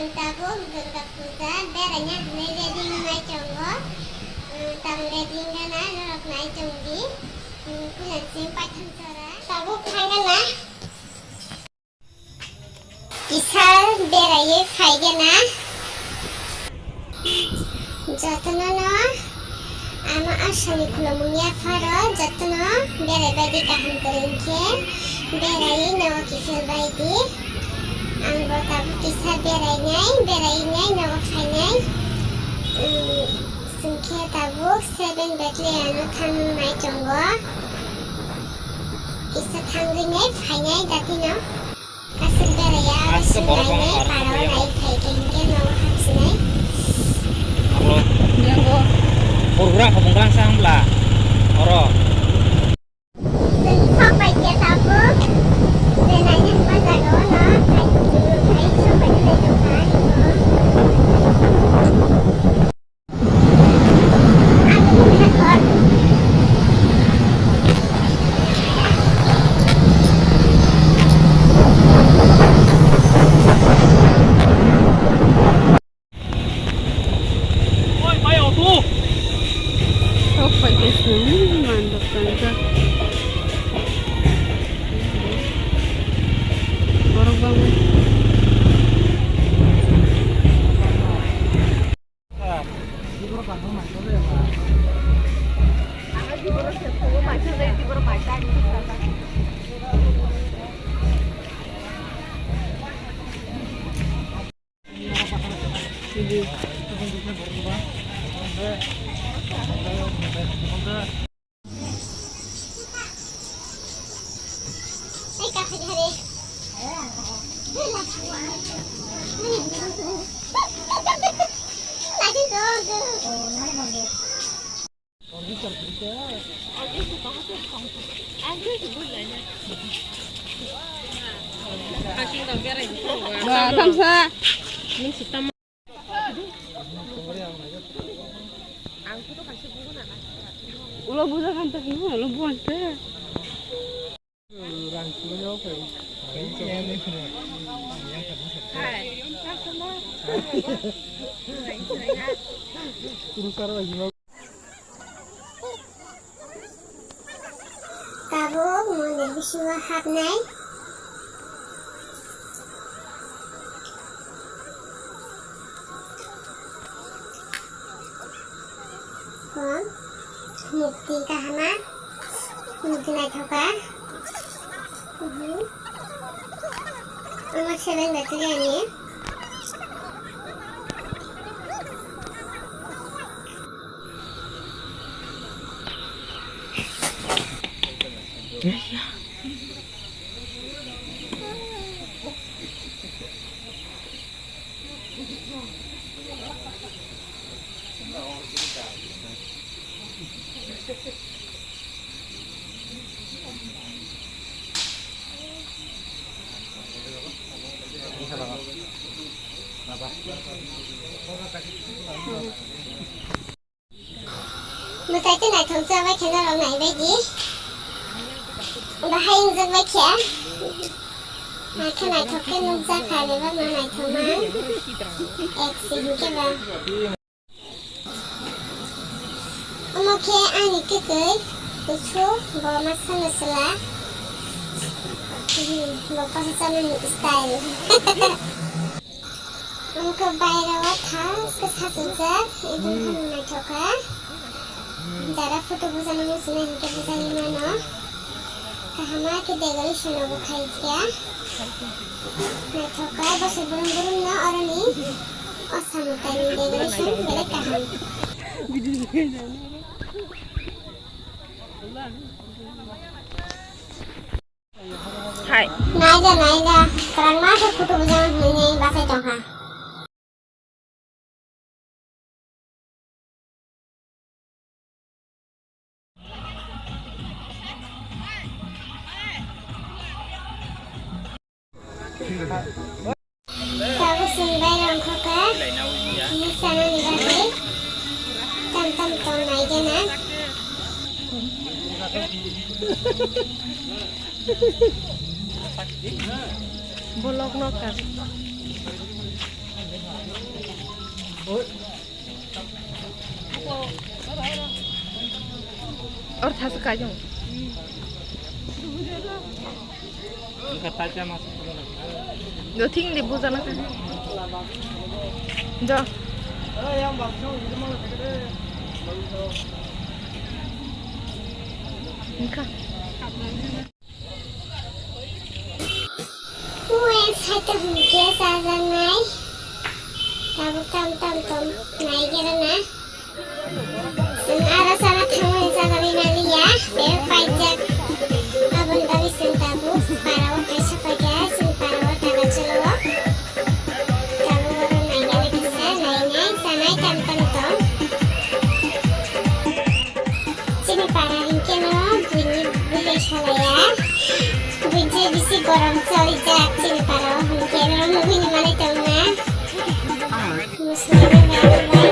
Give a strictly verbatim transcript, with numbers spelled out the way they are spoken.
Tabuk Durga Puja beraina hinwi ready wngnai tongo. Tabuk ready wngkha na norok nai tongdi. Kunansing Paithansora. Tabuk phaikha na. Kisa beraiwi phaikha na. Jotono no ama aswkni khulumung yapharo jotono berai baidi kaham kwrwi khe beraiwi nogo kiphil baidi. Ang bo tabuk kisa berainai, berainai nogo phainai. Chwng khe tabuk seven battalion o thangnai tongo. Kisa thangwi nai phainai datino. Aswk beraiya, aswk borok bangma nainai, parao nai phai khe hinkhe nogo hamsinai. Abo. Yango. Program khamung rang sa hambla. Oro. Chwng sok bai khe tabuk. Benaini hwnba jaga o no. Hai, hai sok bai khe tongkha. Sok pai khe chwng mandok tangjak. Borok bangma. Ba, tangsa. Ulo buja kan tak ni, ulo buan te. Tabuk mondir bisingo hapnai. Kom mukti kahama, mukti naithoka. Mhm. Omo seven battery ani. Mwtai tei naithok jak bai khe norok nai bai di. Bahai wngjak bai khe. Hakhe naithok khe nukjak kha, bebak no naithokma. Ek si hinkhe ba. Omo khe ani kwtwi kusu bo masala sala. Bo kasa chanani style. Wngkha bairao tha khe sachajak, ebong phano naithok kha. Jara photo bujana muchunai hinkhe bujai mano. Kaham khe decoration bo khai kha. Naithok kha, bwsai brum brum no oroni o samung taini decoration belai kaham. Hai. Naida, naida, kwbangma khe photo bujang hinwi bachai tongkha. Tabuk chwng bai rwngkha khe, hwnwi sanani bagwi tam tam tongnai gana. Bolok no kar. Or thasa kajong. Do thing di bujana ka. Jo. Inka. Uwe, saito hwnkhe chajaknai. Tabuk tam tam tom naigerana. Chwng aro chana thangmani jaga bai manliya, tei paijak. Aboni bagwi chwng tabuk parao kaisa paikha, chwng parao daga cholo. Tabuk oro naina kisa nainai, chanai tam tam tong. Chini para hinkhe no buini bwlwi salaya. Buini bisi gorom cholijak chini para o hinkhe no nugwini manwi tongna. Muswini bai bai.